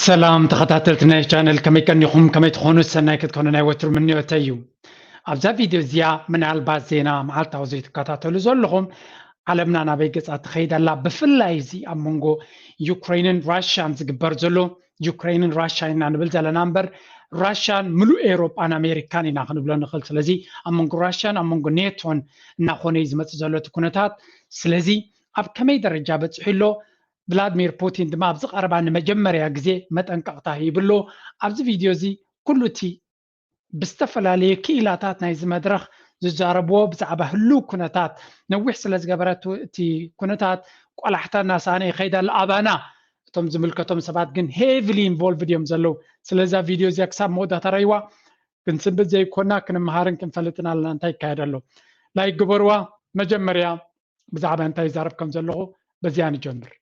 ሰላም ተኸታተልቲ ናይ ቻነል፣ ከመይ ቀኒኹም? ከመይ ትኾኑ? ሰናይ ክትኮኑ ናይ ወትሩ ምንዮተይ እዩ። ኣብዛ ቪድዮ እዚኣ ምናልባት ዜና መዓልታዊ ዘይትከታተሉ ዘለኹም፣ ዓለምና ናበይ ገጻ ትኸይድ ኣላ? ብፍላይ እዚ ኣብ መንጎ ዩክሬንን ራሽያን ዝግበር ዘሎ፣ ዩክሬንን ራሽያ ኢና ንብል ዘለና እምበር፣ ራሽያን ምሉእ ኤውሮጳን ኣሜሪካን ኢና ክንብሎ ንኽእል። ስለዚ ኣብ መንጎ ራሽያን ኣብ መንጎ ኔቶን እናኾነ እዩ ዝመጽእ ዘሎ እቲ ኩነታት። ስለዚ ኣብ ከመይ ደረጃ በጺሑ ኣሎ? ቭላድሚር ፑቲን ድማ ኣብዚ ቀረባ ንመጀመርያ ግዜ መጠንቀቕታ ሂብሎ። ኣብዚ ቪድዮ እዚ ኩሉ እቲ ብዝተፈላለየ ክኢላታት ናይዚ መድረኽ ዝዛረብዎ ብዛዕባ ህሉው ኩነታት ነዊሕ ስለ ዝገበረ፣ እቲ ኩነታት ቆላሕታ እናሰኣነ ይኸይድ ኣሎ ኣባና። እቶም ዝምልከቶም ሰባት ግን ሄቪሊ ኢንቮልቭድ እዮም ዘለዉ። ስለዛ ቪድዮ እዚኣ ክሳብ መወዳእታ ረእይዋ። ክንስንብት ዘይኮና ክንመሃርን ክንፈልጥን ኣለና እንታይ ይካየድ ኣሎ። ላይክ ግበርዋ። መጀመርያ ብዛዕባ እንታይ ይዛረብ ከም ዘለኹ በዚኣ ንጀምር።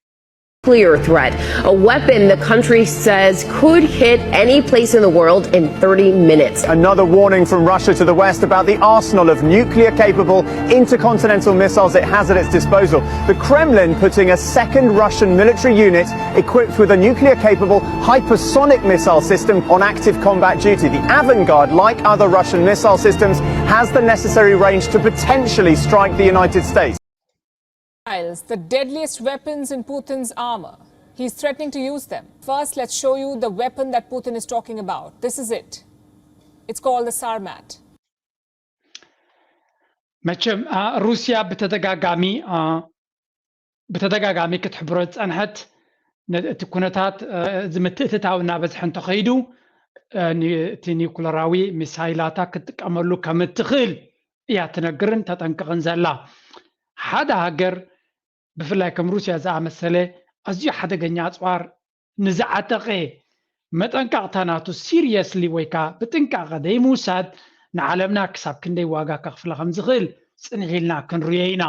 Clear threat, a weapon the country says could hit any place in the world in thirty minutes. Another warning from Russia to the West about the arsenal of nuclear capable intercontinental missiles it has at its disposal. The Kremlin putting a second Russian military unit equipped with a nuclear capable hypersonic missile system on active combat duty. The Avangard, like other Russian missile systems, has the necessary range to potentially strike the United States. Missiles, the deadliest weapons in Putin's armor. He's threatening to use them. First, let's show you the weapon that Putin is talking about. This is it. It's called the Sarmat. መቸም ሩስያ ብተደጋጋሚ ብተደጋጋሚ ክትሕብሮ ዝፀንሐት፣ እቲ ኩነታት እዚ ምትእትታው እናበዝሐ እንተኸይዱ እቲ ኒውክለራዊ ሚሳይላታ ክትጥቀመሉ ከም እትኽእል እያ ትነግርን ተጠንቅቕን ዘላ። ሓደ ሃገር ብፍላይ ከም ሩስያ ዝኣመሰለ ኣዝዩ ሓደገኛ ኣፅዋር ንዝዓጠቐ መጠንቀቕታ ናቱ ሲሪየስሊ ወይ ከዓ ብጥንቃቐ ዘይምውሳድ ንዓለምና ክሳብ ክንደይ ዋጋ ከኽፍላ ከም ዝኽእል ፅንሕ ኢልና ክንርዮ ኢና።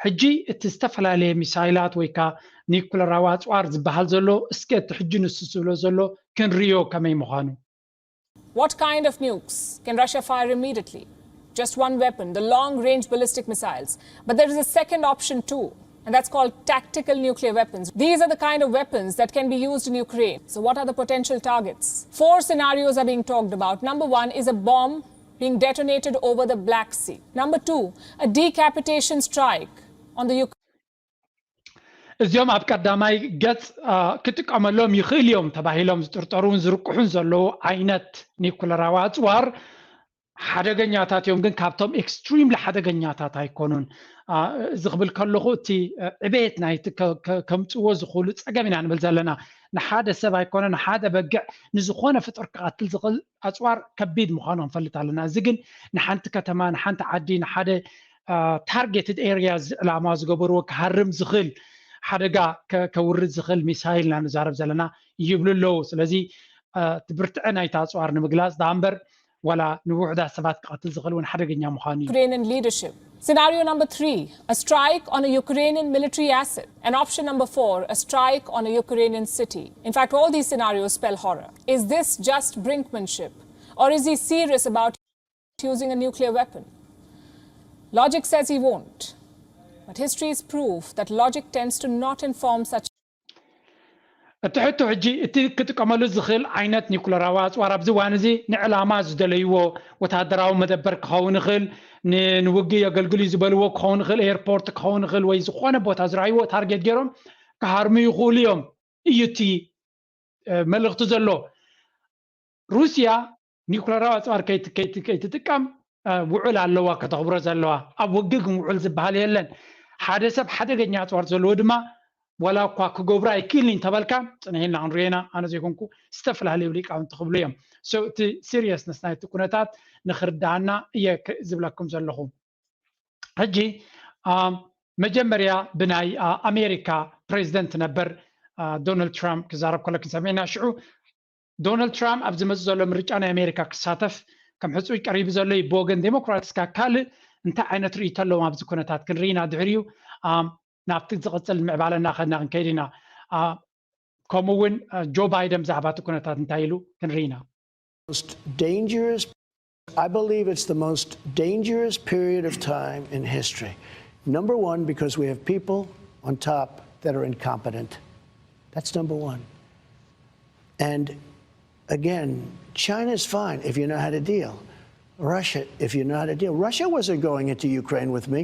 ሕጂ እቲ ዝተፈላለየ ሚሳይላት ወይ ከዓ ኒኩለራዊ ኣፅዋር ዝበሃል ዘሎ እስከ እቲ ሕጂ ንሱ ዝብሎ ዘሎ ክንርዮ ከመይ ምዃኑ። What kind of nukes can Russia fire immediately? Just one weapon, the long range ballistic missiles. But there is a second option too, and that's called tactical nuclear weapons. These are the kind of weapons that can be used in Ukraine. So, what are the potential targets? Four scenarios are being talked about. Number one is a bomb being detonated over the Black Sea. Number two, a decapitation strike on the Ukraine. እዚኦም ኣብ ቀዳማይ ገጽ ክጥቀመሎም ይኽእል እዮም ተባሂሎም ዝጥርጠሩን ዝርቅሑን ዘለዉ ዓይነት ኒኩለራዊ ኣጽዋር ሓደገኛታት እዮም፣ ግን ካብቶም ኤክስትሪምሊ ሓደገኛታት ኣይኮኑን። እዚ ክብል ከለኹ እቲ ዕቤት ናይቲ ከምፅዎ ዝኽእሉ ፀገም ኢና ንብል ዘለና። ንሓደ ሰብ ኣይኮነ፣ ንሓደ በግዕ፣ ንዝኾነ ፍጡር ክቐትል ዝኽእል ኣፅዋር ከቢድ ምዃኑ ክንፈልጥ ኣለና። እዚ ግን ንሓንቲ ከተማ፣ ንሓንቲ ዓዲ፣ ንሓደ ታርጌትድ ኤርያ ዕላማ ዝገበርዎ ክሃርም ዝኽእል ሓደጋ ከውርድ ዝኽእል ሚሳይል ኢና ንዛረብ ዘለና ይብሉ ኣለዉ። ስለዚ እቲ ብርትዐ ናይቲ ኣፅዋር ንምግላፅ ደኣ እምበር ዋላ ንውሑዳት ሰባት ክቐትል ዝኽእል እውን ሓደገኛ ምዃኑ እዩ። Ukrainian leadership. Scenario number three, a strike on a Ukrainian military asset. And option number four, a strike on a Ukrainian city. In fact, all these scenarios spell horror. Is this just brinkmanship? Or is he serious about using a nuclear weapon? Logic says he won't. But history is proof that logic tends to not inform such እቲ ሕቶ ሕጂ እቲ ክጥቀመሉ ዝኽእል ዓይነት ኒኩለራዊ ኣፅዋር ኣብዚ እዋን እዚ ንዕላማ ዝደለይዎ ወታደራዊ መደበር ክኸውን ይኽእል፣ ንውግእ የገልግል እዩ ዝበልዎ ክኸውን ይኽእል፣ ኤርፖርት ክኸውን ይኽእል ወይ ዝኾነ ቦታ ዝረኣይዎ ታርጌት ገይሮም ክሃርሙ ይኽእሉ እዮም እዩ እቲ መልእኽቲ ዘሎ። ሩስያ ኒኩለራዊ ኣፅዋር ከይትጥቀም ውዕል ኣለዋ ከተኽብሮ ዘለዋ። ኣብ ውግእ ግን ውዕል ዝበሃል የለን። ሓደ ሰብ ሓደገኛ ኣፅዋር ዘለዎ ድማ ዋላ እኳ ክገብሮ ኣይክእልን ተበልካ ፅንሕ ኢልና ክንሪኦ ኢና። ኣነ ዘይኮንኩ ዝተፈላለዩ ሊቃውንቲ ክብሉ እዮም። እቲ ሲሪየስነስ ናይቲ ኩነታት ንክርዳኣና እየ ዝብለኩም ዘለኹ። ሕጂ መጀመርያ ብናይ ኣሜሪካ ፕሬዚደንት ነበር ዶናልድ ትራምፕ ክዛረብ ከሎ ክንሰምዕ ኢና። ሽዑ ዶናልድ ትራምፕ ኣብ ዝመፅእ ዘሎ ምርጫ ናይ ኣሜሪካ ክሳተፍ ከም ሕፁይ ቀሪቡ ዘሎ እዩ። ብወገን ዴሞክራትስ ከ ካልእ እንታይ ዓይነት ርእይቶ ኣለዎም ኣብዚ ኩነታት ክንርኢ ኢና። ድሕሪኡ ናብቲ ዝቕፅል ምዕባለ እናኸድና ክንከይድ ኢና። ከምኡ እውን ጆ ባይደን ብዛዕባ እቲ ኩነታት እንታይ ኢሉ ክንርኢ ኢና። Most dangerous, I believe it's the most dangerous period of time in history. Number one, because we have people on top that are incompetent. That's number one. And again, China's fine if you know how to deal. Russia, if you know how to deal. Russia wasn't going into Ukraine with me.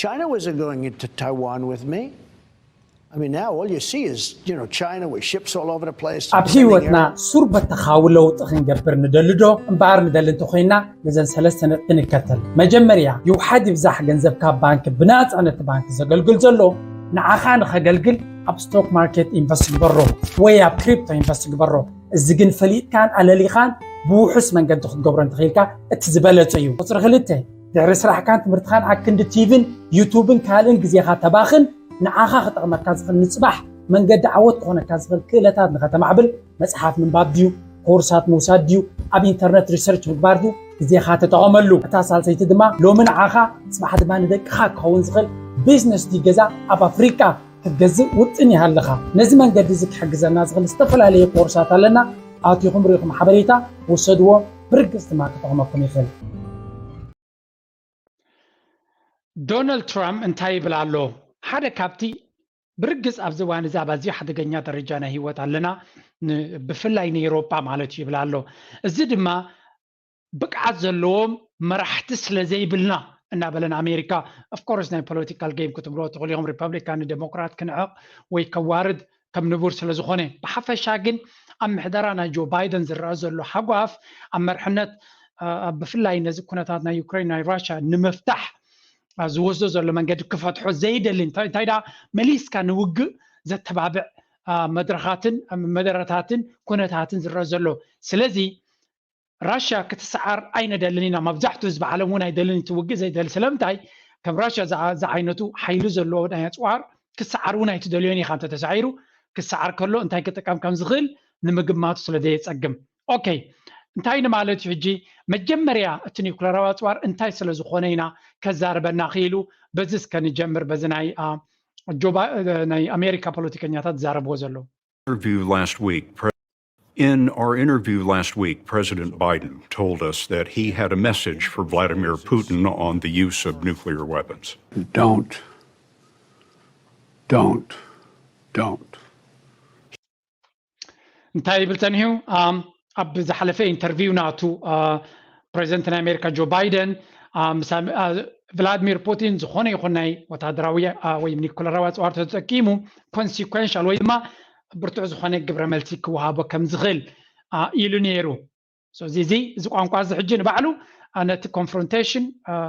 China wasn't going into Taiwan with me. I mean, now all you see is, you know, China with ships all over the place. ኣብ ህይወትና ሱር በተኻዊ ለውጢ ክንገብር ንደሊ ዶ? እምበኣር ንደሊ እንተኮይና፣ ነዘን ሰለስተ ነጥቢ ንከተል። መጀመርያ፣ ይውሓድ ይብዛሕ ገንዘብካ ኣብ ባንክ ብናጻ ነቲ ባንክ ዘገልግል ዘሎ ንዓኻ ንኸገልግል ኣብ ስቶክ ማርኬት ኢንቨስት ግበሮ ወይ ኣብ ክሪፕቶ ኢንቨስት ግበሮ። እዚ ግን ፈሊጥካን ኣለሊኻን ብውሑስ መንገዲ ክትገብሮ እንተኽኢልካ እቲ ዝበለጸ እዩ። ቁፅሪ ክልተ፣ ድሕሪ ስራሕካን ትምህርትኻን ኣክንዲ ቲቪን ዩቱብን ካልእን ግዜኻ ተባኽን፣ ንዓኻ ክጠቕመካ ዝኽእል ንፅባሕ መንገዲ ዓወት ክኾነካ ዝኽእል ክእለታት ንኸተማዕብል መፅሓፍ ምንባብ ድዩ፣ ኮርሳት ምውሳድ ድዩ፣ ኣብ ኢንተርነት ሪሰርች ምግባር ድዩ፣ ግዜኻ ተጠቐመሉ። እታ ሳልሰይቲ ድማ ሎሚ ንዓኻ ፅባሕ ድማ ንደቅኻ ክኸውን ዝኽእል ቢዝነስ ድዩ ገዛ ኣብ ኣፍሪቃ ክትገዝእ ውጥን ይሃለኻ። ነዚ መንገዲ እዚ ክሕግዘና ዝኽእል ዝተፈላለየ ኮርሳት ኣለና። ኣቲኹም ርኢኹም ሓበሬታ ውሰድዎ፣ ብርግፅ ድማ ክጠቕመኩም ይኽእል። ዶናልድ ትራምፕ እንታይ ይብል ኣሎ? ሓደ ካብቲ ብርግፅ ኣብዚ እዋን እዚ ኣብ ኣዝዩ ሓደገኛ ደረጃ ናይ ህይወት ኣለና፣ ብፍላይ ንኤሮጳ ማለት እዩ ይብል ኣሎ። እዚ ድማ ብቅዓት ዘለዎም መራሕቲ ስለ ዘይብልና እናበለ ንኣሜሪካ፣ ኦፍኮርስ ናይ ፖለቲካል ጌም ክትብልዎ ትኽእሉ ኢኹም፣ ሪፐብሊካን ንዴሞክራት ክንዕቕ ወይ ከዋርድ ከም ንቡር ስለ ዝኾነ፣ ብሓፈሻ ግን ኣብ ምሕደራ ናይ ጆ ባይደን ዝረአ ዘሎ ሓጓፍ ኣብ መርሕነት ብፍላይ ነዚ ኩነታት ናይ ዩክሬን ናይ ራሽያ ንምፍታሕ ዝወስዶ ዘሎ መንገዲ ክፈትሖ ዘይደሊ እንታይ ደኣ መሊስካ ንውግእ ዘተባብዕ መድረኻትን መደረታትን ኩነታትን ዝረአ ዘሎ። ስለዚ ራሽያ ክትሰዓር ኣይንደልን ኢና። መብዛሕትኡ ህዝቢ ዓለም እውን ኣይደልን እቲ ውግእ ዘይደሊ። ስለምንታይ ከም ራሽያ ዝዓይነቱ ሓይሊ ዘለዎ ናይ ኣፅዋር ክሰዓር እውን ኣይትደልዮን ኢኻ። እንተተሳዒሩ ክሰዓር ከሎ እንታይ ክጥቀም ከም ዝኽእል ንምግማቱ ስለ ዘየፀግም። ኦኬ እንታይ ንማለት እዩ ሕጂ? መጀመርያ እቲ ኒውክለራዊ ኣፅዋር እንታይ ስለ ዝኾነ ኢና ከዛርበና ክኢሉ? በዚ እስከ ንጀምር። በዚ ናይ ናይ ኣሜሪካ ፖለቲከኛታት ዝዛረብዎ ዘለዉ። In our interview last week, President Biden told us that he had a message for Vladimir Putin on the use of nuclear weapons. Don't. Don't. Don't. እንታይ ይብል ጸኒሑ? ኣብ ዝሓለፈ ኢንተርቪው ናቱ ፕሬዚደንት ናይ ኣሜሪካ ጆ ባይደን ምስ ቭላድሚር ፑቲን ዝኾነ ይኹን ናይ ወታደራዊ ወይ ኒኩለራዊ ኣፅዋር ተጠቂሙ ኮንሲኮንሻል ወይ ድማ ብርቱዕ ዝኾነ ግብረ መልሲ ክወሃቦ ከም ዝኽእል ኢሉ ነይሩ። እዚ እዚ ቋንቋ እዚ ሕጂ ንባዕሉ ነቲ ኮንፍሮንቴሽን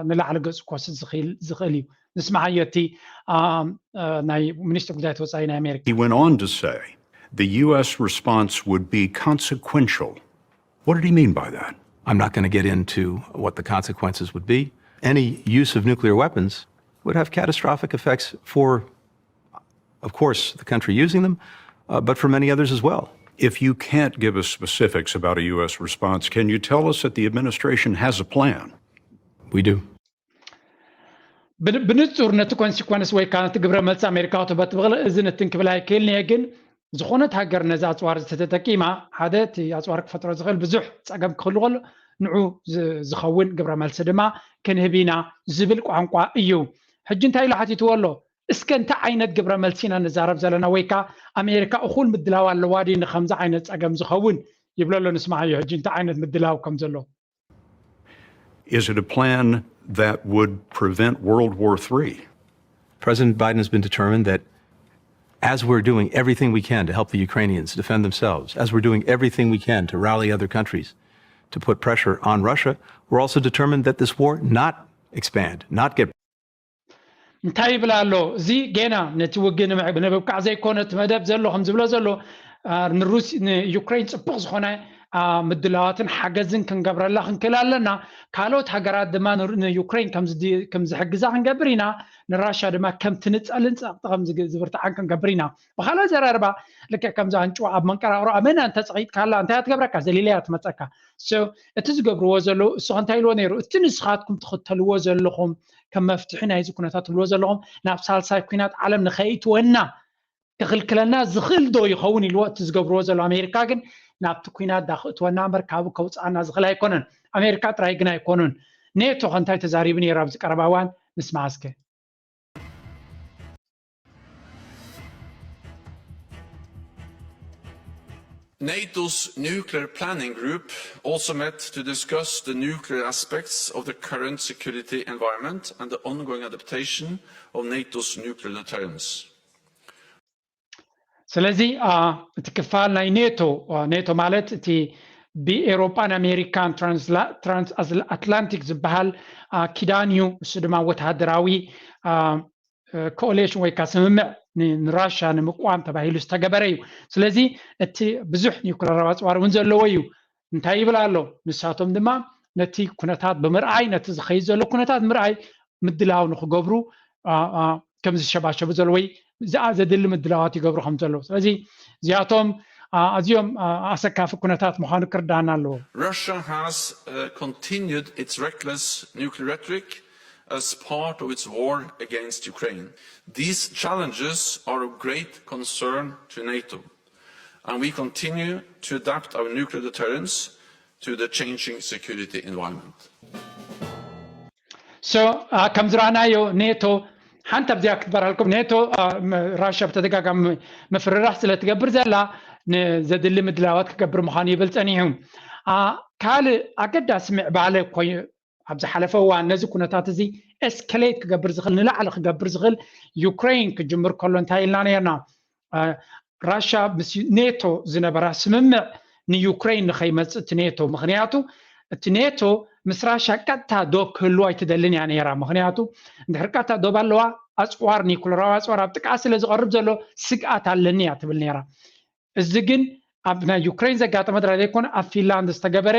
ንላዕሊ ገፁ ክወስድ ዝኽእል እዩ። ንስማዓዮ እቲ ናይ ሚኒስትር ጉዳያት ወፃኢ ናይ ኣሜሪካ። He went on to say the U S response would be consequential. What did he mean by that? I'm not going to get into what the consequences would be. Any use of nuclear weapons would have catastrophic effects for, of course, the country using them, uh, but for many others as well. If you can't give us specifics about a U S response, can you tell us that the administration has a plan? We do. ብንጹር ነቲ ኮንሲኮንስ ወይ ከዓ ነቲ ግብረ መልሲ ኣሜሪካ ክትህቦ ትኽእል። እዚ ንትን ክብል ኣይክእልን እየ፣ ግን ዝኾነት ሃገር ነዚ ኣፅዋር እዚ ተተጠቂማ ሓደ እቲ ኣፅዋር ክፈጥሮ ዝኽእል ብዙሕ ፀገም ክህሉ ከሎ ንዑ ዝኸውን ግብረ መልሲ ድማ ክንህብ ኢና ዝብል ቋንቋ እዩ። ሕጂ እንታይ ኢሉ ሓቲትዎ ኣሎ? እስከ እንታይ ዓይነት ግብረ መልሲ ኢና ንዛረብ ዘለና? ወይ ከዓ ኣሜሪካ እኹል ምድላው ኣለዋ ድዩ ንከምዚ ዓይነት ፀገም ዝኸውን ይብሎ ኣሎ። ንስማዓዮ ሕጂ እንታይ ዓይነት ምድላው ከም ዘሎ። Is it a plan that would prevent World War three? President Biden has been determined that as we're doing everything we can to help the Ukrainians defend themselves, as we're doing everything we can to rally other countries to put pressure on Russia, we're also determined that this war not expand, not get እንታይ ይብል ኣሎ? እዚ ጌና ነቲ ውግእ ንምብቃዕ ዘይኮነ እቲ መደብ ዘሎ ከም ዝብሎ ዘሎ ንሩስ ንዩክሬን ፅቡቅ ዝኾነ ምድላዋትን ሓገዝን ክንገብረላ ክንክእል ኣለና። ካልኦት ሃገራት ድማ ንዩክሬን ከም ዝሕግዛ ክንገብር ኢና። ንራሽያ ድማ ከም ትንፀልን ፀቕጢ ከም ዝብርትዓን ክንገብር ኢና። ብካልእ ዘራርባ ልክዕ ከምዚ ኣንጭዋ ኣብ መንቀራቅሮ ኣመና እንተፀቂጥካላ እንታይ ትገብረካ? ዘሊለያ ትመፀካ። እቲ ዝገብርዎ ዘለዉ እሱ እንታይ ኢልዎ ነይሩ? እቲ ንስኻትኩም ትኽተልዎ ዘለኹም ከም መፍትሒ ናይዚ ኩነታት ትብልዎ ዘለኹም ናብ ሳልሳይ ኩናት ዓለም ንኸይእትወና ክኽልክለና ዝኽእል ዶ ይኸውን ኢልዎ። እቲ ዝገብርዎ ዘሎ ኣሜሪካ ግን ናብቲ ኩናት ዳ ክእትወና እምበር ካብኡ ከውፅኣና ዝኽእል ኣይኮነን። ኣሜሪካ ጥራይ ግን ኣይኮኑን፣ ኔቶ ከ እንታይ ተዛሪቡ ነይሩ ኣብዚ ቀረባ እዋን? ንስማዕ እስከ። NATO's nuclear planning group also met to discuss the nuclear aspects of the current security environment and the ongoing adaptation of NATO's nuclear deterrence. ስለዚ እቲ ክፋል ናይ ኔቶ ኔቶ ማለት እቲ ብኤሮጳን ኣሜሪካን ትራንስኣትላንቲክ ዝበሃል ኪዳን እዩ። እሱ ድማ ወተሃደራዊ ኮሌሽን ወይ ከዓ ስምምዕ ንራሻ ንምቋም ተባሂሉ ዝተገበረ እዩ። ስለዚ እቲ ብዙሕ ኒውክለራዊ ኣፅዋር እውን ዘለዎ እዩ። እንታይ ይብል ኣሎ? ንሳቶም ድማ ነቲ ኩነታት ብምርኣይ ነቲ ዝኸይድ ዘሎ ኩነታት ምርኣይ ምድላው ንክገብሩ ከም ዝሸባሸቡ ዘሎ ወይ ዘድሊ ምድላዋት ይገብሩ ከም ዘለዉ። ስለዚ እዚኣቶም ኣዝዮም ኣሰካፊ ኩነታት ምዃኑ ክርዳና ኣለዎ። Russia has uh, continued its reckless nuclear rhetoric as part of its war against Ukraine. These challenges are of great concern to NATO, and we continue to adapt our nuclear deterrence to the changing security environment. So ከም ዝረኣናዮ ኔቶ ሓንቲ ኣብዚኣ ክትበራልኩም ኔቶ ራሽያ ብተደጋጋሚ ምፍርራሕ ስለ ትገብር ዘላ ንዘድሊ ምድላዋት ክገብር ምዃኑ ይብል ጸኒሑ። ካልእ ኣገዳሲ ምዕባለ ኮይኑ ኣብ ዝሓለፈ እዋን ነዚ ኩነታት እዚ ኤስከሌት ክገብር ዝኽእል ንላዕሊ ክገብር ዝኽእል ዩክሬን ክጅምር ከሎ እንታይ ኢልና ነርና? ራሽያ ምስ ኔቶ ዝነበራ ስምምዕ ንዩክሬን ንኸይመፅእ እቲ ኔቶ ምክንያቱ እቲ ኔቶ ምስ ራሽያ ቀጥታ ዶብ ክህልዎ ኣይትደልን እያ ነይራ። ምክንያቱ እንድሕር ቀጥታ ዶብ ኣለዋ ኣፅዋር ኒኩለራዊ ኣፅዋር ኣብ ጥቃ ስለ ዝቐርብ ዘሎ ስግኣት ኣለኒ እያ ትብል ነይራ። እዚ ግን ኣብ ናይ ዩክሬን ዘጋጠመ ጥራይ ዘይኮነ ኣብ ፊንላንድ ዝተገበረ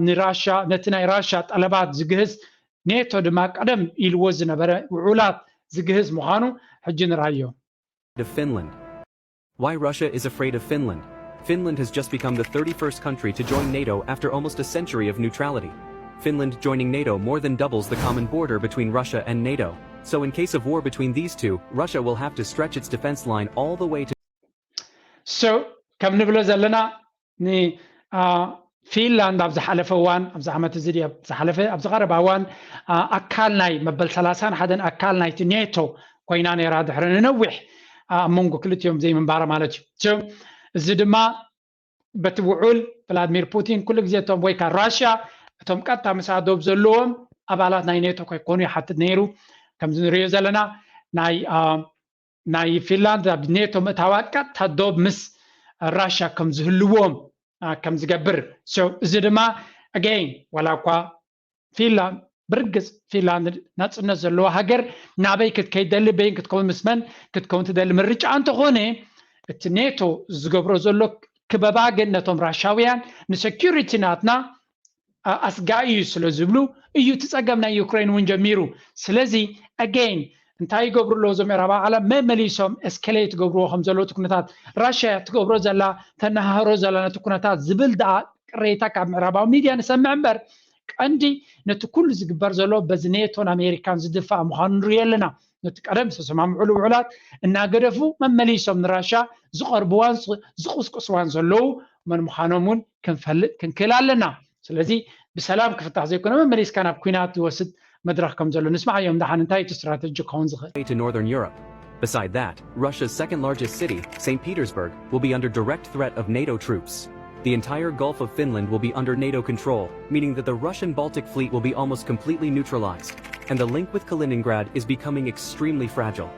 ንራሽያ ነቲ ናይ ራሽያ ጠለባት ዝግህዝ ኔቶ ድማ ቀደም ኢልዎ ዝነበረ ውዑላት ዝግህዝ ምዃኑ ሕጂ ንራዮ። Of Finland. Why Russia is afraid of Finland? Finland has just become the thirty-first country to join NATO after almost a century of neutrality. Finland joining NATO more than doubles the common border between Russia and NATO. So in case of war between these two, Russia will have to stretch its defense line all the way to So ከም ንብሎ ዘለና ንፊንላንድ ኣብ ዝሓለፈ እዋን ኣብዚ ዓመት እዚ ድያ ዝሓለፈ ኣብዚ ቀረባ እዋን ኣካል ናይ መበል ሰላሳን ሓደን ኣካል ናይቲ ኔቶ ኮይና ነይራ ድሕሪ ንነዊሕ ኣብ መንጎ ክልቲኦም ዘይምንባራ ማለት እዩ። እዚ ድማ በቲ ውዑል ቭላድሚር ፑቲን ኩሉ ግዜ እቶም ወይ ከዓ ራሽያ እቶም ቀጥታ ምስኣ ዶብ ዘለዎም ኣባላት ናይ ኔቶ ከይኮኑ ይሓትት ነይሩ። ከምዚ ንሪኦ ዘለና ናይ ናይ ፊንላንድ ኣብ ኔቶ ምእታዋ ቀጥታ ዶብ ምስ ራሽያ ከም ዝህልዎም ከም ዝገብር እዚ ድማ ኣገይን ዋላ እኳ ፊንላንድ ብርግፅ ፊንላንድ ናፅነት ዘለዋ ሃገር ናበይ ክትከይድ ደሊ በይን ክትከውን ምስ መን ክትከውን ትደሊ ምርጫ እንተኾነ እቲ ኔቶ ዝገብሮ ዘሎ ክበባ ግን ነቶም ራሻውያን ንሰኪሪቲ ናትና ኣስጋኢ እዩ ስለ ዝብሉ እዩ እቲ ፀገም ናይ ዩክሬን እውን ጀሚሩ። ስለዚ ኣገይን እንታይ ይገብሩ ኣለዉ እዞም ምዕራባዊ ዓለም መመሊሶም ኤስከሌት ትገብርዎ ከም ዘለዉ እቲ ኩነታት ራሽያ ትገብሮ ዘላ ተነሃህሮ ዘላ ነቲ ኩነታት ዝብል ደኣ ቅሬታ ካብ ምዕራባዊ ሚድያ ንሰምዕ እምበር ቀንዲ ነቲ ኩሉ ዝግበር ዘሎ በዚ ኔቶን ኣሜሪካን ዝድፋእ ምዃኑ ንሪኦ ኣለና። ነቲ ቀደም ዝተሰማምዑሉ ውዕላት እናገደፉ መመሊሶም ንራሻ ዝቐርብዋን ዝቕስቅስዋን ዘለዉ መን ምዃኖም እውን ክንፈልጥ ክንክእል ኣለና። ስለዚ ብሰላም ክፍታሕ ዘይኮነ መመሊስካ ናብ ኲናት ዝወስድ መድረኽ ከም ዘሎ ንስማዕ እዮም። ደሓን እንታይ እቲ ስትራተጂ ክኸውን ዝኽእል? To Northern Europe. Beside that, Russia's second largest city, Saint Petersburg, will be under direct threat of NATO troops. The entire Gulf of Finland will be under NATO control, meaning that the Russian Baltic Fleet will be almost completely neutralized. And the link with Kaliningrad is becoming extremely fragile.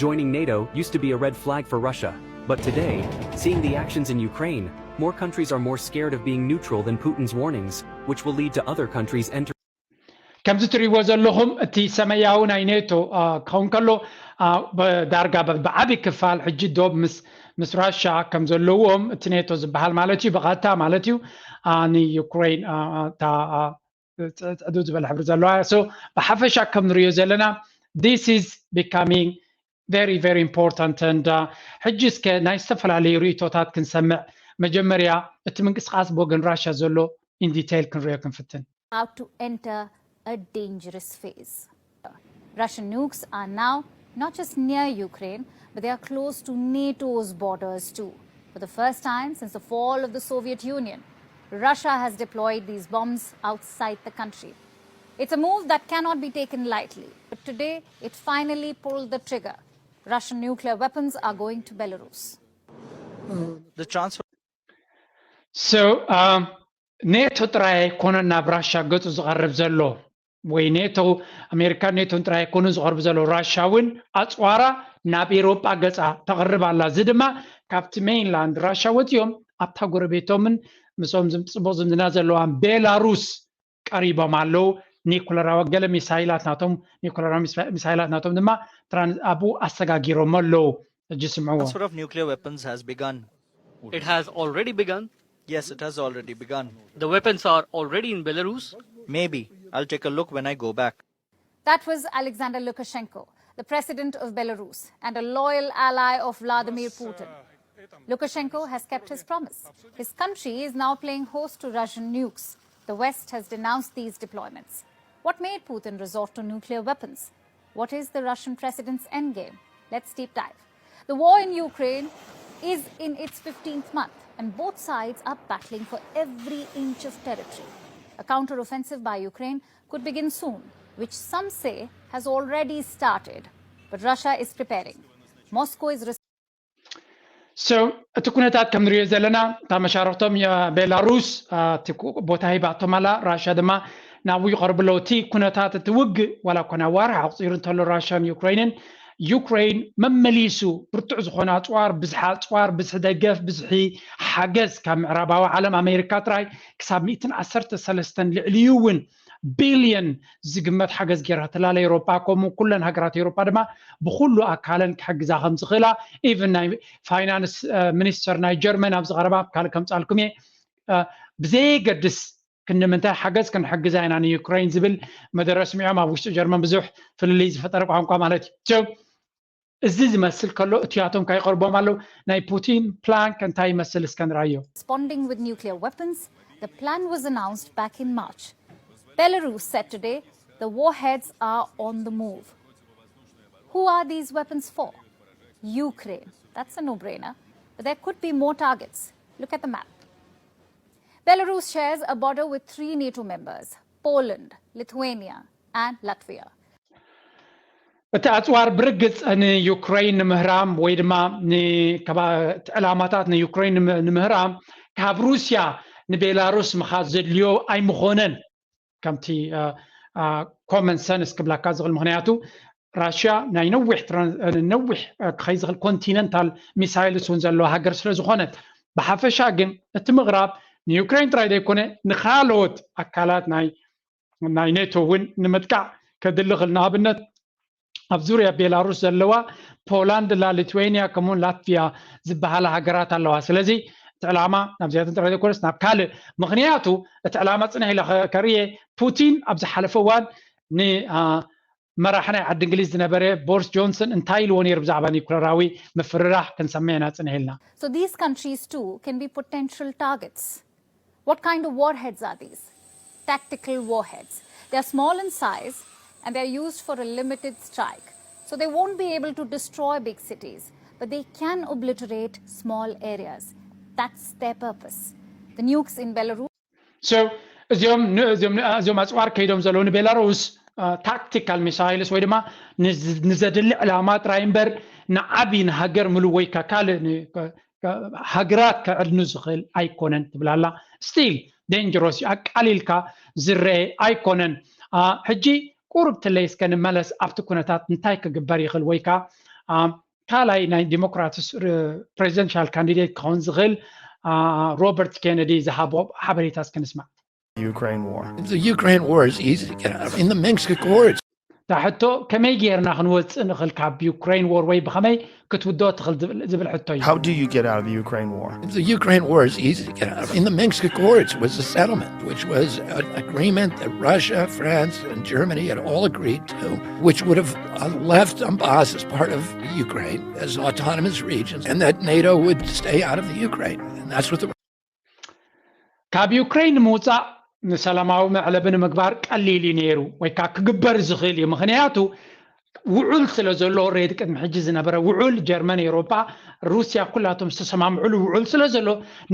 Joining NATO used to be a red flag for Russia, but today, seeing the actions in Ukraine, more countries are more scared of being neutral than Putin's warnings, which will lead to other countries entering. ከምዚ ትሪእዎ ዘለኹም እቲ ሰማያዊ ናይ ኔቶ ክኸውን ከሎ ዳርጋ ብዓቢ ክፋል ሕጂ ዶብ ምስ ምስ ራሻ ከም ዘለዎም እቲ ኔቶ ዝበሃል ማለት እዩ ብቐጥታ ማለት እዩ ንዩክሬን ፅዕዱ ዝበለ ሕብሪ ዘለዋ so ብሓፈሻ ከም ንሪኦ ዘለና this is becoming very very important and ሕጂ እስከ ናይ ዝተፈላለዩ ርእቶታት ክንሰምዕ መጀመርያ እቲ ምንቅስቃስ ብወገን ራሻ ዘሎ in detail ክንሪኦ ክንፍትን about to enter a dangerous phase. Russian nukes are now not just near Ukraine, but they are close to NATO's borders too. For the first time since the fall of the Soviet Union, Russia has deployed these bombs outside the country. It's a move that cannot be taken lightly, but today it finally pulled the trigger. Russian nuclear weapons are going to Belarus. The transfer So um, ኔቶ ጥራይ ኣይኮነን ናብ ራሻ ገጹ ዝቐርብ ዘሎ፣ ወይ ኔቶ፣ ኣሜሪካን ኔቶን ጥራይ ኣይኮኑን ዝቐርቡ ዘለዉ። ራሻ እውን ኣጽዋራ ናብ ኤሮጳ ገጻ ተቕርብ ኣላ። እዚ ድማ ካብቲ ሜይንላንድ ራሻ ወጺኦም ኣብታ ጎረቤቶምን ምስኦም ዝም- ጽቡቕ ዝምድና ዘለዋን ቤላሩስ ቀሪቦም ኣለዉ። ኒኩለራዊ ገለ ሚሳይላት ናቶም፣ ኒኩለራዊ ሚሳ- ሚሳይላት ናቶም ድማ ትራን- ኣብኡ ኣሰጋጊሮም ኣለዉ። ሕጂ ስምዕዎ። Transfer of nuclear weapons has begun. It has already begun. Yes, it has already begun. The weapons are already in Belarus. Maybe. I'll take a look when I go back. That was Alexander Lukashenko, the president of Belarus and a loyal ally of Vladimir Putin. Lukashenko has kept his promise. His country is now playing host to Russian nukes. The West has denounced these deployments. What made Putin resort to nuclear weapons? What is the Russian president's endgame? Let's deep dive. The war in Ukraine is in its fifteenth month, and both sides are battling for every inch of territory. A counteroffensive by Ukraine could begin soon, which some say has already started. But Russia is preparing. Moscow is So እቲ ኩነታት ከም ንሪኦ ዘለና እታ መሻርክቶም ቤላሩስ እቲ ቦታ ሂባቶም ኣላ። ራሻ ድማ ናብኡ ይቐርቡ ኣለዉ። እቲ ኩነታት እቲ ውግእ ዋላ እኳ ናብ ዋርሕ ኣቑፂሩ እንተሎ ራሻን ዩክሬንን ዩክሬን መመሊሱ ብርቱዕ ዝኾነ ኣፅዋር፣ ብዝሒ ኣፅዋር፣ ብዝሒ ደገፍ፣ ብዝሒ ሓገዝ ካብ ምዕራባዊ ዓለም ኣሜሪካ ጥራይ ክሳብ ሚእትን ዓሰርተ ሰለስተን ልዕሊኡ እውን ቢልዮን ዝግመት ሓገዝ ገይራ ትላለ ኤሮፓ ከምኡ ኩለን ሃገራት ኤሮፓ ድማ ብኩሉ ኣካለን ክሕግዛ ከም ዝኽእላ ኢቭን ናይ ፋይናንስ ሚኒስተር ናይ ጀርመን ኣብዚ ቀረባ ካልእ ከምፃልኩም እየ ብዘየገድስ ክንምንታይ ሓገዝ ክንሕግዛ ኢና ንዩክሬን ዝብል መደረ ስሚዖም ኣብ ውሽጢ ጀርመን ብዙሕ ፍልልይ ዝፈጠረ ቋንቋ ማለት እዩ። እዚ ዝመስል ከሎ እቲያቶም ካይቀርቦም ኣለዉ ናይ ፑቲን ፕላንክ እንታይ ይመስል እስከ ንራዮ። Responding with nuclear weapons, the plan was announced back in March. Belarus said today the warheads are on the move. Who are these weapons for? Ukraine. That's a no brainer. But there could be more targets. Look at the map. Belarus shares a border with three NATO members Poland, Lithuania, and Latvia. እቲ ኣፅዋር ብርግፅ ንዩክሬን ንምህራም ወይ ድማ ዕላማታት ንዩክሬን ንምህራም ካብ ሩስያ ንቤላሩስ ምኻድ ዘድልዮ ኣይምኾነን። ከምቲ ኮመን ሰንስ ክብላካ ዝኽእል ምክንያቱ ራሽያ ናይ ነዊሕ ነዊሕ ክኸይ ዝኽእል ኮንቲነንታል ሚሳይልስ እውን ዘለዋ ሃገር ስለ ዝኾነት ብሓፈሻ ግን እቲ ምቕራብ ንዩክሬን ጥራይ ዘይኮነ ንካልኦት ኣካላት ናይ ናይ ኔቶ እውን ንምጥቃዕ ከድሊ ክእል ንኣብነት ኣብ ዙርያ ቤላሩስ ዘለዋ ፖላንድ ላ ሊትዌንያ ከምኡውን ላትቪያ ዝበሃላ ሃገራት ኣለዋ ስለዚ እቲ ዕላማ ናብዚኣተን ጥራይ ዘይኮነስ ናብ ካልእ ምክንያቱ እቲ ዕላማ ፅንሕ ኢለ ከርእየ ፑቲን ኣብ ዝሓለፈ እዋን ንመራሕ ናይ ዓዲ እንግሊዝ ዝነበረ ቦሪስ ጆንሰን እንታይ ኢልዎ ነይሩ ብዛዕባ ኒኩለራዊ ምፍርራሕ ክንሰምዕ ኢና ፅንሕ ኢልና So these countries too can be potential targets. What kind of warheads are these? Tactical warheads. They're small in size and they're used for a limited strike. So they won't be able to destroy big cities, but they can obliterate small areas. That's their purpose. The nukes in Belarus. So እዚኦም እዚኦም ኣፅዋር ከይዶም ዘለዉ ንቤላሩስ ታክቲካል ሚሳይልስ ወይ ድማ ንዘድሊ ዕላማ ጥራይ እምበር ንዓብዪ ንሃገር ምሉ ወይ ካልእ ሃገራት ከዕድኑ ዝኽእል ኣይኮነን ትብላላ ስቲል ደንጀሮስ እዩ ኣቃሊልካ ዝረአ ኣይኮነን ሕጂ ቁሩብ ትለይ እስከ ንመለስ ኣብቲ ኩነታት እንታይ ክግበር ይኽእል ወይ ከዓ ካልኣይ ናይ ዲሞክራትስ ፕሬዚደንሻል ካንዲዴት ክኸውን ዝኽእል ሮበርት ኬነዲ ዝሃቦ ሓበሬታ እስከ ንስማዕ Ukraine war. The Ukraine war is easy to get out of. In the Minsk Accords, እታ ሕቶ ከመይ ጌርና ክንወፅእ ንኽእል ካብ ዩክሬን ወር ወይ ብኸመይ ክትውድኦ ትኽእል ዝብል ሕቶ እዩ How do you get out of the Ukraine war? The Ukraine war is easy to get out of. In the Minsk Accords was a settlement, which was an agreement that Russia, France, and Germany had all agreed to, which would have uh, left Donbass as part of Ukraine, as autonomous regions, and that NATO would stay out of the Ukraine. And that's what the ካብ ዩክሬን ንምውፃእ ንሰላማዊ መዕለቢ ንምግባር ቀሊል እዩ ነይሩ ወይ ከዓ ክግበር ዝኽእል እዩ ምክንያቱ ውዑል ስለ ዘሎ ሬድ ቅድሚ ሕጂ ዝነበረ ውዑል ጀርመን ኤሮፓ ሩስያ ኩላቶም ዝተሰማምዕሉ ውዑል ስለ ዘሎ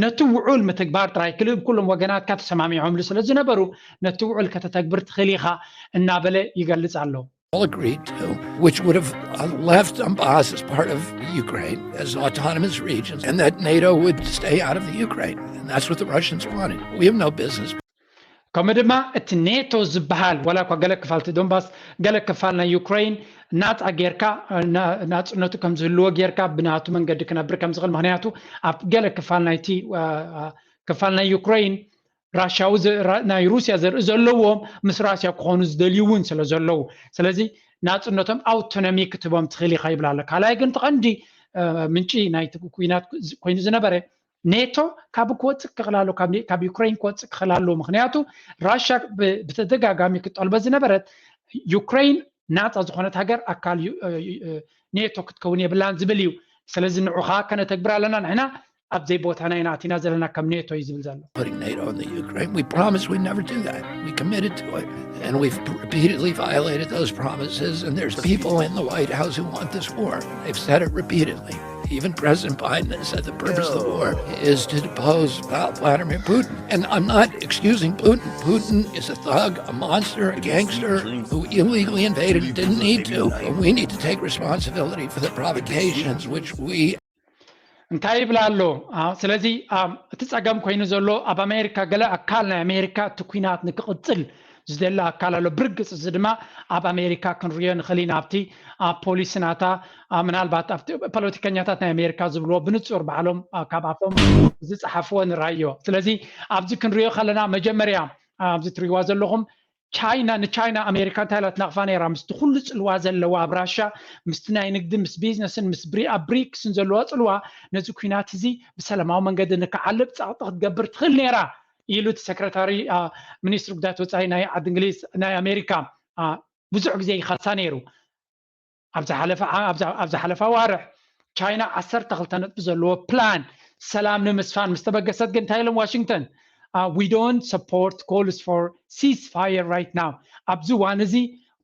ነቲ ውዑል ምትግባር ጥራይ ክልብ ኩሎም ወገናትካ ተሰማሚዖምሉ ስለ ዝነበሩ ነቲ ውዑል ከተተግብር ትኽእል ኢኻ እናበለ ይገልፅ ኣሎ all agreed to, which would have uh, left Donbass as part of Ukraine, as autonomous regions, and that NATO would stay out of the Ukraine. And that's what the Russians wanted. We have no business. ከምኡ ድማ እቲ ኔቶ ዝበሃል ዋላ እኳ ገለ ክፋል እቲ ዶንባስ ገለ ክፋል ናይ ዩክሬን ናፃ ጌርካ ናፅነቱ ከም ዝህልዎ ጌርካ ብናቱ መንገዲ ክነብር ከም ዝኽእል ምክንያቱ ኣብ ገለ ክፋል ናይቲ ክፋል ናይ ዩክሬን ራሽያዊ ናይ ሩስያ ዘርኢ ዘለዎም ምስ ራሽያ ክኾኑ ዝደልዩ እውን ስለ ዘለዉ ስለዚ ናፅነቶም ኣውቶኖሚ ክትቦም ትኽእል ኢኻ ይብል ኣሎ ካልኣይ ግን ተቐንዲ ምንጪ ናይ ኩናት ኮይኑ ዝነበረ ኔቶ ካብ ክወፅእ ክኽእል ኣሎ ካብ ዩክሬን ክወፅእ ክኽእል ኣሎ ምክንያቱ ራሽያ ብተደጋጋሚ ክትጠልቦ ዝነበረት ዩክሬን ናፃ ዝኾነት ሃገር ኣካል ኔቶ ክትከውን የብላን ዝብል እዩ ስለዚ ንዑኻ ከነተግብር ኣለና ንሕና ኣብ ዘይቦታና ኢና ኣቲና ዘለና ከም ኔቶ እዩ ዝብል ዘሎ putting NATO in the Ukraine. We promised we'd never do that. We committed to it. And we've repeatedly violated those promises. And there's people in the White House who want this war. They've said it repeatedly. Even President Biden has said the purpose of the war is to depose Vladimir Putin. And I'm not excusing Putin. Putin is a thug, a monster, a gangster who illegally invaded and didn't need to. But we need to take responsibility for the provocations which we እንታይ ይብል ኣሎ ስለዚ እቲ ፀገም ኮይኑ ዘሎ ኣብ ኣሜሪካ ገለ ኣካል ናይ ኣሜሪካ እቲ ኩናት ንክቕፅል ዝደሊ ኣካል ኣሎ ብርግፅ እዚ ድማ ኣብ ኣሜሪካ ክንሪኦ ንኽእል ኢና ኣብቲ ፖሊሲ ናታ ምናልባት ኣብቲ ፖለቲከኛታት ናይ ኣሜሪካ ዝብልዎ ብንፁር ባዕሎም ካብ ኣፎም ዝፀሓፍዎ ንራዮ ስለዚ ኣብዚ ክንሪኦ ከለና መጀመርያ ኣብዚ ትሪዋ ዘለኹም ቻይና ንቻይና ኣሜሪካ እንታይ ኢላ ትነቕፋ ነይራ ምስቲ ኩሉ ፅልዋ ዘለዋ ኣብ ራሻ ምስቲ ናይ ንግዲ ምስ ቢዝነስን ምስ ኣብ ብሪክስን ዘለዋ ፅልዋ ነዚ ኩናት እዚ ብሰላማዊ መንገዲ ንክዓልብ ፀቕጢ ክትገብር ትኽእል ነይራ ኢሉ እቲ ሰክረታሪ ሚኒስትሪ ጉዳያት ወፃኢ ናይ ዓዲ እንግሊዝ ናይ ኣሜሪካ ብዙሕ ግዜ ይኸሳ ነይሩ ኣብ ዝሓለፈ ኣዋርሕ ቻይና ዓሰርተ ክልተ ነጥቢ ዘለዎ ፕላን ሰላም ንምስፋን ምስ ተበገሰት ግን እንታይ ኢሎም ዋሽንግተን we don't support calls for ceasefire right now ኣብዚ እዋን እዚ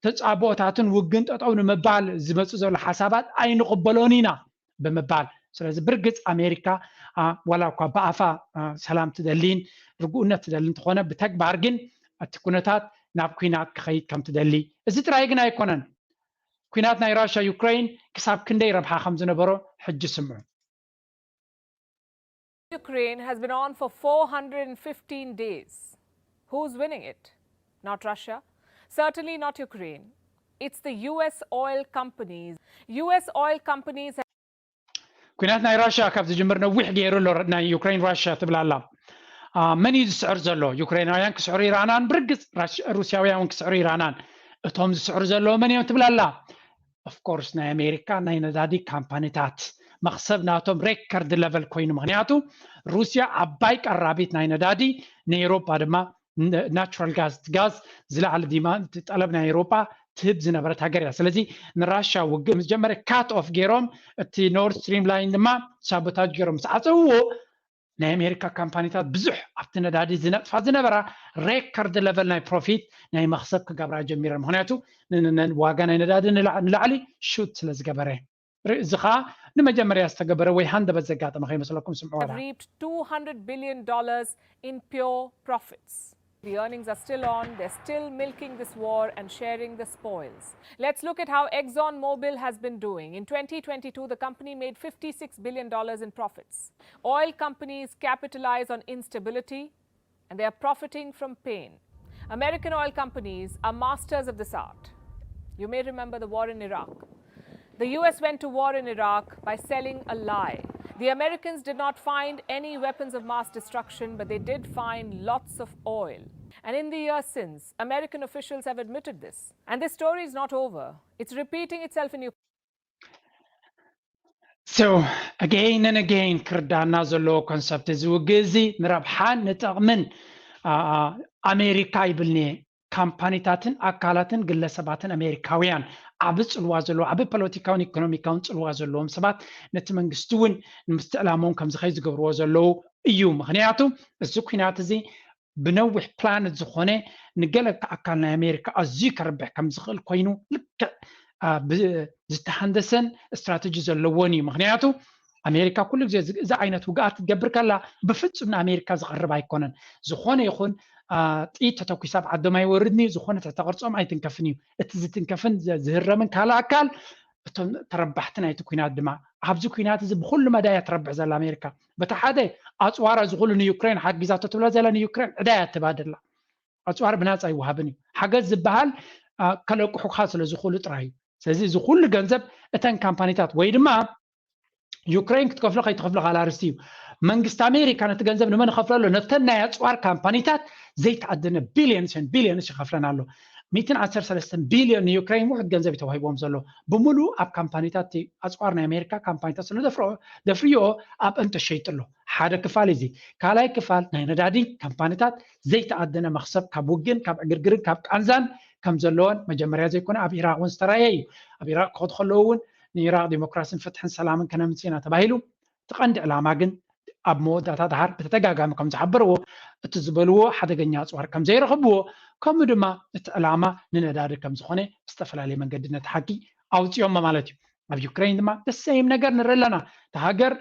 ተፃብኦታትን ውግን ጠጠው ንምባል ዝመፁ ዘሎ ሓሳባት ኣይንቕበሎን ኢና ብምባል ስለዚ ብርግፅ ኣሜሪካ ዋላ እኳ ብኣፋ ሰላም ትደሊን ርግኡነት ትደሊ እንተኾነ ብተግባር ግን እቲ ኩነታት ናብ ኩናት ክኸይድ ከም ትደሊ እዚ ጥራይ ግን ኣይኮነን ኩናት ናይ ራሽያ ዩክሬን ክሳብ ክንደይ ረብሓ ከም ዝነበሮ ሕጂ ስምዑ Ukraine has been on for four hundred fifteen days. Who's winning it? Not Russia. Certainly not Ukraine. It's the U S oil companies. U S oil companies. ኩናት ናይ ራሽያ ካብ ዝጅምር ነዊሕ ገይሩ ኣሎ ናይ ዩክሬን ራሽያ ትብል ኣላ መን እዩ ዝስዕር ዘሎ ዩክሬናውያን ክስዕሩ ኢራናን ብርግፅ ሩስያውያን እውን ክስዕሩ ኢራናን እቶም ዝስዕሩ ዘለዉ መን እዮም ትብል ኣላ ኦፍኮርስ ናይ ኣሜሪካ ናይ ነዳዲ ካምፓኒታት መኽሰብ ናቶም ሬከርድ ለቨል ኮይኑ ምክንያቱ ሩስያ ዓባይ ቀራቢት ናይ ነዳዲ ንኤሮፓ ድማ ናቹራል ጋዝ ጋዝ ዝለዓለ ዲማ ጠለብ ናይ ኤሮፓ ትህብ ዝነበረት ሃገር እያ ስለዚ ንራሻ ውግእ ምስ ጀመረ ካት ኦፍ ገይሮም እቲ ኖርድ ስትሪም ላይን ድማ ሳቦታጅ ገይሮም ምስ ዓፀውዎ ናይ ኣሜሪካ ካምፓኒታት ብዙሕ ኣብቲ ነዳዲ ዝነጥፋ ዝነበራ ሬከርድ ለቨል ናይ ፕሮፊት ናይ መክሰብ ክገብራ ጀሚረን ምክንያቱ ዋጋ ናይ ነዳዲ ንላዕሊ ሹት ስለ ዝገበረ እዚ ከዓ ንመጀመርያ ዝተገበረ ወይ ሃንደበት ዘጋጠመ ከይመስለኩም ስምዑ have reaped two hundred billion dollars in pure profits. The earnings are still on. They're still milking this war and sharing the spoils. Let's look at how ExxonMobil has been doing. In twenty twenty-two, the company made fifty-six billion dollars in profits. Oil companies capitalize on instability and they are profiting from pain. American oil companies are masters of this art. You may remember the war in Iraq. The U S went to war in Iraq by selling a lie. The Americans did not find any weapons of mass destruction, but they did find lots of oil. And in the years since, American officials have admitted this. And this story is not over. It's repeating itself in Ukraine. So, again and again ክርዳና ዘለዎ ኮንሰፕት እዚ ውግእ እዚ ንረብሓን ንጥቕምን ኣሜሪካ ይብልኒ ካምፓኒታትን ኣካላትን ግለሰባትን ኣሜሪካውያን ዓቢ ጽልዋ ዘለዎ ዓቢ ፖለቲካውን ኢኮኖሚካውን ጽልዋ ዘለዎም ሰባት ነቲ መንግስቲ እውን ንምስትዕላሞም ከም ዝኸይ ዝገብርዎ ዘለዉ እዩ ምክንያቱ እዚ ኩናት እዚ ብነዊሕ ፕላን ዝኾነ ንገለ ኣካል ናይ ኣሜሪካ ኣዝዩ ከርብሕ ከም ዝኽእል ኮይኑ ልክዕ ዝተሃንደሰን ስትራተጂ ዘለዎን እዩ ምክንያቱ ኣሜሪካ ኩሉ ግዜ እዚ ዓይነት ውግኣት ትገብር ከላ ብፍጹም ንኣሜሪካ ዝቐርብ ኣይኮነን ዝኾነ ይኹን ጥይት ተተኩስ ኣብ ዓዶም ኣይወርድን እዩ። ዝኾነ ትሕተ ቅርጾም ኣይትንከፍን እዩ። እቲ ዝትንከፍን ዝህረምን ካልእ ኣካል እቶም ተረባሕቲ ናይቲ ኩናት ድማ ኣብዚ ኩናት እዚ ብኩሉ መዳያ ትረብሕ ዘላ ኣሜሪካ። በቲ ሓደ ኣፅዋራ ዝኹሉ ንዩክሬን ሓጊዛቶ ትብላ ዘላ ንዩክሬን ዕዳ እያ ትባደላ። ኣፅዋር ብናፃ ኣይወሃብን እዩ። ሓገዝ ዝበሃል ከለቅሑካ ስለ ዝኽእሉ ጥራይ እዩ። ስለዚ እዚ ኩሉ ገንዘብ እተን ካምፓኒታት ወይ ድማ ዩክሬን ክትከፍሎ ከይትከፍሎ ካልእ ኣርእስቲ እዩ። መንግስቲ ኣሜሪካ ነቲ ገንዘብ ንመን ይኸፍለሎ? ነተን ናይ ኣፅዋር ካምፓኒታት ዘይተኣደነ ቢልዮንስን ቢልዮንስ ይኸፍለን ኣሎ። ሚእትን ዓሰርተ ሰለስተን ቢልዮን ንዩክሬን ውሕድ ገንዘብ እዩ ተዋሂቦም ዘሎ። ብምሉእ ኣብ ካምፓኒታት ኣፅዋር ናይ ኣሜሪካ ካምፓኒታት ስለ ደፍርዮ ኣብ እንተ ሸይጡ ኣሎ። ሓደ ክፋል እዚ። ካልኣይ ክፋል ናይ ነዳዲ ካምፓኒታት ዘይተኣደነ መኽሰብ ካብ ውግእን ካብ ዕግርግርን ካብ ቃንዛን ከም ዘለዎን መጀመርያ ዘይኮነ ኣብ ኢራቅ እውን ዝተራየ እዩ። ኣብ ኢራቅ ክኸዱ ከለዉ እውን ንኢራቅ ዲሞክራሲን ፍትሕን ሰላምን ከነምፅእ ኢና ተባሂሉ። እቲ ቀንዲ ዕላማ ግን ኣብ መወዳእታ ድሓር ብተደጋጋሚ ከም ዝሓበርዎ እቲ ዝበልዎ ሓደገኛ ኣፅዋር ከም ዘይረኽብዎ ከምኡ ድማ እቲ ዕላማ ንነዳዲ ከም ዝኾነ ብዝተፈላለየ መንገዲ ነቲ ሓቂ ኣውፅኦሞ ማለት እዩ። ኣብ ዩክሬን ድማ ደሰይም ነገር ንርኢ ኣለና። እቲ ሃገር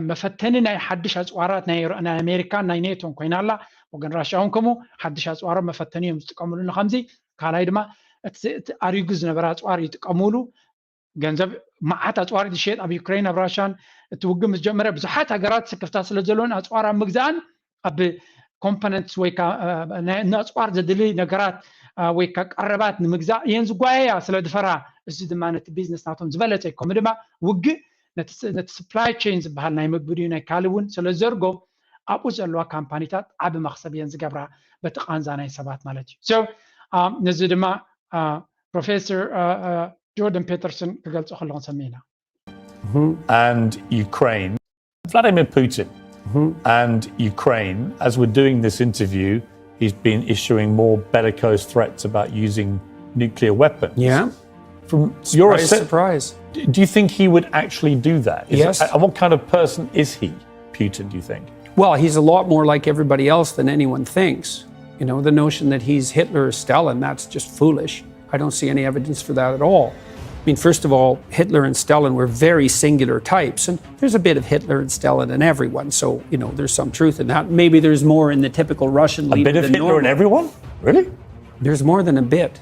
መፈተኒ ናይ ሓድሽ ኣፅዋራት ናይ ኣሜሪካን ናይ ኔቶን ኮይና ኣላ። ወገን ራሽያ እውን ከምኡ ሓድሽ ኣፅዋሮም መፈተኒ እዮም ዝጥቀምሉ ንከምዚ ካልኣይ ድማ እቲ ኣሪጉ ዝነበረ ኣፅዋር ይጥቀምሉ። ገንዘብ መዓት ኣፅዋር ዝሸየጥ ኣብ ዩክሬን ኣብ ራሽያን እቲ ውግእ ምስ ጀመረ ብዙሓት ሃገራት ስክፍታ ስለ ዘለዎን ኣፅዋር ኣብ ምግዛእን ኣብ ኮምፖነንትስ ወይ ንኣፅዋር ዘድሊ ነገራት ወይ ቀረባት ንምግዛእ እየን ዝጓየያ ስለ ዝፈራ። እዚ ድማ ነቲ ቢዝነስ ናቶም ዝበለፀ እዩ። ከምኡ ድማ ውግእ ነቲ ስፕላይ ቼን ዝበሃል ናይ ምግቢ ድዩ ናይ ካልእ እውን ስለ ዘርጎ ኣብኡ ዘለዋ ካምፓኒታት ዓቢ መኽሰብ እየን ዝገብራ በቲ ቃንዛ ናይ ሰባት ማለት እዩ። ነዚ ድማ ፕሮፌሰር ጆርደን ፔተርሰን ክገልጾ ከለኹ ሰሚዕና። And Ukraine, Vladimir Putin and Ukraine, as we're doing this interview, he's been issuing more bellicose threats about using nuclear weapons. Yeah. From your Surprise, surprise. Do you think he would actually do that? Is Yes. It, and what kind of person is he, Putin, do you think? Well, he's a lot more like everybody else than anyone thinks. You know, the notion that he's Hitler or Stalin, that's just foolish. I don't see any evidence for that at all. I mean, first of all, Hitler and Stalin were very singular types, and there's a bit of Hitler and Stalin in everyone, so, you know, there's some truth in that. Maybe there's more in the typical Russian A leader bit of than Hitler in normal. Everyone? Really? There's more than a bit.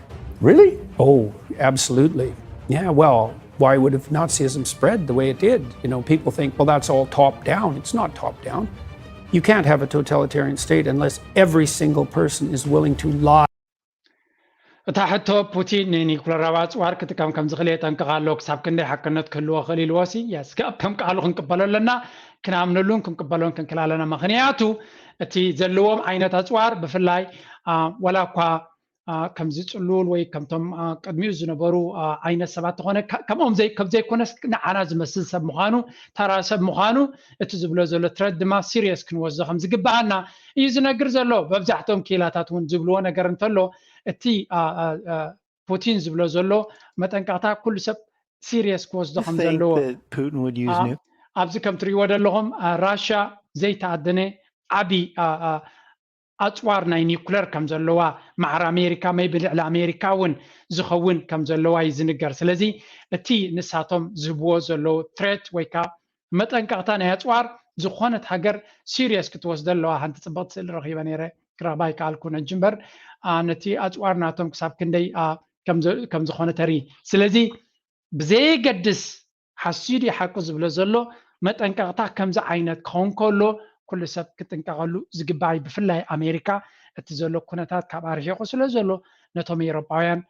Really? Oh, absolutely. Yeah, well, why would have Nazism spread the way it did? You know, people think, well, that's all top down. It's not top down. You can't have a totalitarian state unless every single person is willing to lie. እታ ሕቶ ፑቲን ንኒኩለራዊ ኣፅዋር ክጥቀም ከም ዝኽእል የጠንቅቕ ኣሎ። ክሳብ ክንደይ ሓቅነት ክህልዎ ክእል ኢልዎ ሲ የስ ከም ቃሉ ክንቅበሎ ኣለና፣ ክነኣምነሉን ክንቅበሎን ክንክእል ኣለና። ምኽንያቱ እቲ ዘለዎም ዓይነት ኣፅዋር ብፍላይ ወላ እኳ ከምዚ ፅሉል ወይ ከምቶም ቅድሚኡ ዝነበሩ ዓይነት ሰባት ተኾነ ከምኦም ከም ዘይኮነስ ንዓና ዝመስል ሰብ ምዃኑ፣ ተራ ሰብ ምዃኑ፣ እቲ ዝብሎ ዘሎ ትረት ድማ ሲሪየስ ክንወስዶ ከም ዝግበኣና እዩ ዝነግር ዘሎ። መብዛሕትኦም ክኢላታት እውን ዝብልዎ ነገር እንተሎ እቲ ፑቲን ዝብሎ ዘሎ መጠንቀቕታ ኩሉ ሰብ ሲሪየስ ክወስዶ ከም ዘለዎ Putin would use nuke? ኣብዚ ከም ትሪእዎ ዘለኹም ራሽያ ዘይተኣደነ ዓቢ ኣፅዋር ናይ ኒኩለር ከም ዘለዋ ማዕረ ኣሜሪካ መይ ብልዕሊ ኣሜሪካ እውን ዝኸውን ከም ዘለዋ እዩ ዝንገር። ስለዚ እቲ ንሳቶም ዝህብዎ ዘለዉ ትሬት ወይ ከዓ መጠንቀቕታ ናይ ኣፅዋር ዝኾነት ሃገር ሲሪየስ ክትወስደ ኣለዋ። ሓንቲ ፅብቕቲ ስእሊ ረኺበ ነይረ ክረኽባ ኣይከኣልኩን ሕጂ እምበር ነቲ ኣፅዋር ናቶም ክሳብ ክንደይ ከም ዝኾነ ተርኢ። ስለዚ ብዘየገድስ ሓስዩ ድዩ ሓቁ ዝብሎ ዘሎ መጠንቀቕታ ከምዚ ዓይነት ክኸውን ከሎ ኩሉ ሰብ ክጥንቀቐሉ ዝግባእ እዩ። ብፍላይ ኣሜሪካ እቲ ዘሎ ኩነታት ካብ ኣርሒቑ ስለ ዘሎ ነቶም ኤሮጳውያን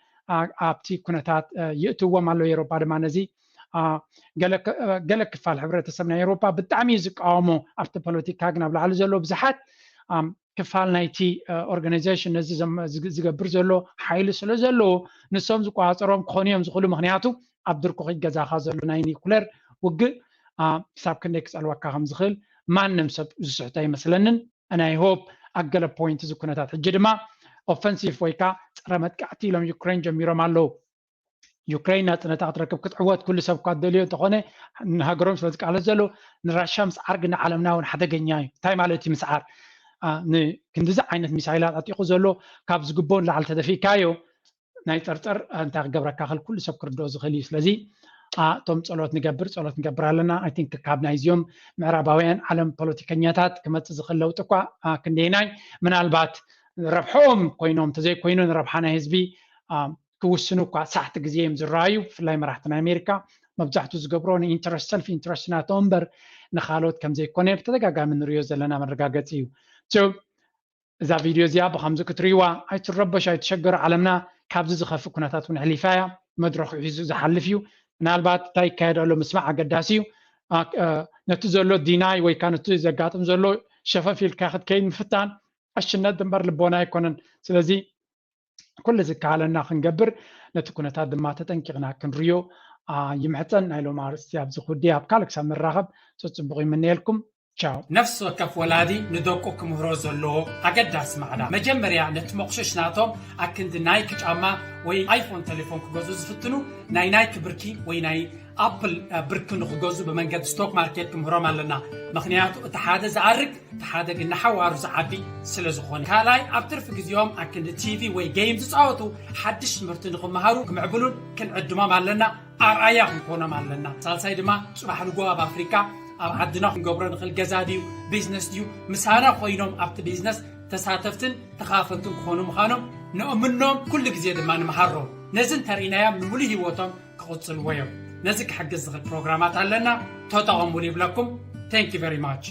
ኣብቲ ኩነታት ይእትዎም ኣሎ። ኤሮጳ ድማ ነዚ ገለ ክፋል ሕብረተሰብ ናይ ኤሮጳ ብጣዕሚ እዩ ዝቃወሞ። ኣብቲ ፖለቲካ ግን ኣብ ላዕሊ ዘሎ ብዙሓት ክፋል ናይቲ ኦርጋናይዜሽን ነዚ ዝገብር ዘሎ ሓይሊ ስለ ዘለዎ ንሶም ዝቆፃፀሮም ክኾኑ እዮም ዝኽእሉ። ምክንያቱ ኣብ ድርኩኺት ገዛኻ ዘሎ ናይ ኒኩለር ውግእ ክሳብ ክንደይ ክፀልወካ ከም ዝኽእል ማንም ሰብ ዝስሕቶ ኣይመስለንን። ናይ ሆፕ ኣብ ገለ ፖይንት እዚ ኩነታት ሕጂ ድማ ኦፈንሲቭ ወይ ከዓ ፀረ መጥቃዕቲ ኢሎም ዩክሬን ጀሚሮም ኣለዉ። ዩክሬን ናፅነታ ክትረክብ ክትዕወት ኩሉ ሰብ እኳ ደልዮ እንተኾነ ንሃገሮም ስለ ዝቃለስ ዘለዉ ንራሽያ ምስዓር ግን ንዓለምና እውን ሓደገኛ እዩ። እንታይ ማለት እዩ ምስዓር? ንክንድዚ ዓይነት ሚሳይላት ኣጢቑ ዘሎ ካብ ዝግበኦ ንላዕሊ ተደፊእካዮ ናይ ፀርፀር እንታይ ክገብረካ ክእል ኩሉ ሰብ ክርድኦ ዝኽእል እዩ። ስለዚ እቶም ጸሎት ንገብር ጸሎት ንገብር ኣለና። I think ካብ ናይዚኦም ምዕራባውያን ዓለም ፖለቲከኛታት ክመጽእ ዝኽእል ለውጢ እኳ ክንደይናይ ምናልባት ረብሖም ኮይኖም እንተዘይኮይኑ ንረብሓ ናይ ህዝቢ ክውስኑ እኳ ሳሕቲ ግዜ እዮም ዝረኣዩ። ብፍላይ መራሕቲ ናይ ኣሜሪካ መብዛሕትኡ ዝገብሮ ንኢንትረስት ሰልፍ ኢንትረስት ናቶም እምበር ንካልኦት ከም ዘይኮነ ብተደጋጋሚ ንሪኦ ዘለና መረጋገፂ እዩ። እዛ ቪድዮ እዚኣ ብከምዚ ክትርእይዋ ኣይትረበሽ ኣይትሸገሩ። ዓለምና ካብዚ ዝኸፍእ ኩነታት እውን ሕሊፋ እያ። መድረኹ ሒዙ ዝሓልፍ እዩ። ምናልባት እንታይ ይካየድ ኣሎ ምስማዕ ኣገዳሲ እዩ። ነቲ ዘሎ ዲናይ ወይ ከዓ ነቲ ዘጋጥም ዘሎ ሸፈፍ ኢልካ ክትከይድ ምፍታን ዕሽነት እምበር ልቦና ኣይኮነን። ስለዚ ኩሉ ዝከኣለና ክንገብር ነቲ ኩነታት ድማ ተጠንቂቕና ክንርዮ ይምሕፀን። ናይ ሎም ኣርእስቲ ኣብዚ ኩዲ ኣብ ካልእ ክሳብ ንራኸብ ፅፅቡቕ ይምነየልኩም። ቻው። ነፍሲ ወከፍ ወላዲ ንደቁ ክምህሮ ዘለዎ ኣገዳሲ ማዕዳ መጀመርያ ነቲ መቑሸሽ ናቶም ኣክንዲ ናይክ ጫማ ወይ ኣይፎን ቴሌፎን ክገዝኡ ዝፍትኑ ናይ ናይክ ብርኪ ወይ ናይ ኣፕል ብርኪ ንክገዝኡ ብመንገዲ ስቶክ ማርኬት ክምህሮም ኣለና። ምኽንያቱ እቲ ሓደ ዝኣርግ እቲ ሓደ ግን ንሓዋሩ ዝዓቢ ስለ ዝኾነ። ካልኣይ ኣብ ትርፊ ግዜኦም ኣክንዲ ቲቪ ወይ ጌም ዝፃወቱ ሓድሽ ትምህርቲ ንክመሃሩ ክምዕብሉን ክንዕድሞም ኣለና። ኣርኣያ ክንኮኖም ኣለና። ሳልሳይ ድማ ፅባሕ ንጎ ኣብ ኣፍሪካ ኣብ ዓድና ክንገብሮ ንኽእል ገዛ ድዩ ቢዝነስ ድዩ ምሳና ኮይኖም ኣብቲ ቢዝነስ ተሳተፍትን ተኻፈልትን ክኾኑ ምዃኖም ንእምኖም ኩሉ ግዜ ድማ ንምሃሮም። ነዚ እንተርኢናዮም ንምሉእ ህይወቶም ክቕፅልዎ እዮም። ነዚ ክሕግዝ ዝኽእል ፕሮግራማት ኣለና ተጠቐሙሉ ይብለኩም። Thank you very much።